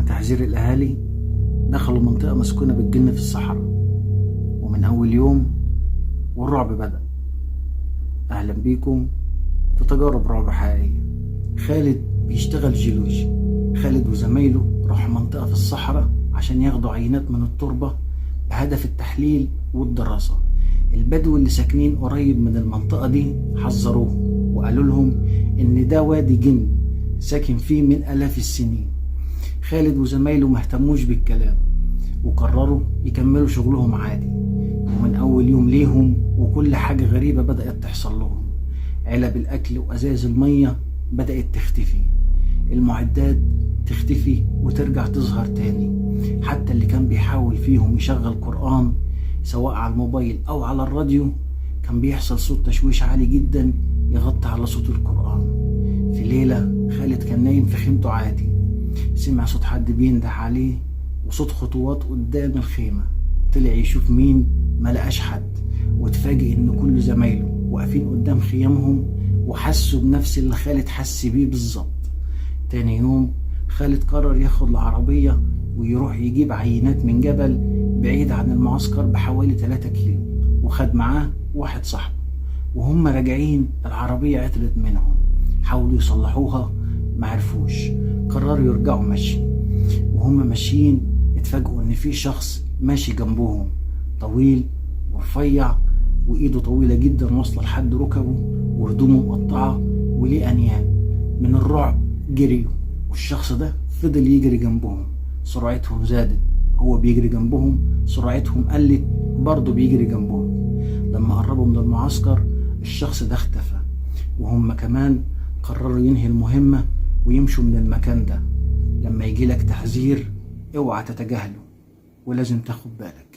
تحذير الأهالي دخلوا منطقة مسكونة بالجن في الصحراء، ومن أول يوم والرعب بدأ. أهلا بيكم في تجارب رعب حقيقية. خالد بيشتغل جيولوجي. خالد وزمايله راحوا منطقة في الصحراء عشان ياخدوا عينات من التربة بهدف التحليل والدراسة. البدو اللي ساكنين قريب من المنطقة دي حذروهم وقالوا لهم إن ده وادي جن ساكن فيه من آلاف السنين. خالد وزمايله ما اهتموش بالكلام وقرروا يكملوا شغلهم عادي. ومن أول يوم ليهم وكل حاجة غريبة بدأت تحصل لهم. علب الأكل وأزاز المية بدأت تختفي، المعدات تختفي وترجع تظهر تاني. حتى اللي كان بيحاول فيهم يشغل قرآن سواء على الموبايل أو على الراديو كان بيحصل صوت تشويش عالي جدا يغطي على صوت القرآن. في ليلة خالد كان نايم في خيمته عادي، سمع صوت حد بينده عليه وصوت خطوات قدام الخيمة. طلع يشوف مين، ما لقاش حد، واتفاجئ ان كل زمايله واقفين قدام خيامهم وحسوا بنفس اللي خالد حس بيه بالظبط. تاني يوم خالد قرر ياخد العربية ويروح يجيب عينات من جبل بعيد عن المعسكر بحوالي 3 كيلو، وخد معاه واحد صاحبه. وهم راجعين العربية عطلت منهم، حاولوا يصلحوها معرفوش، قرروا يرجعوا مشي. وهم ماشيين اتفاجئوا ان في شخص ماشي جنبهم، طويل ورفيع وايده طويلة جدا واصلة لحد ركبه، وهدومه مقطعة وليه انياب. من الرعب جريوا، والشخص ده فضل يجري جنبهم. سرعتهم زادت، هو بيجري جنبهم، سرعتهم قلت، برضه بيجري جنبهم. لما قربوا من المعسكر الشخص ده اختفى، وهم كمان قرروا ينهي المهمة ويمشوا من المكان ده. لما يجيلك تحذير اوعى تتجاهله، ولازم تاخد بالك.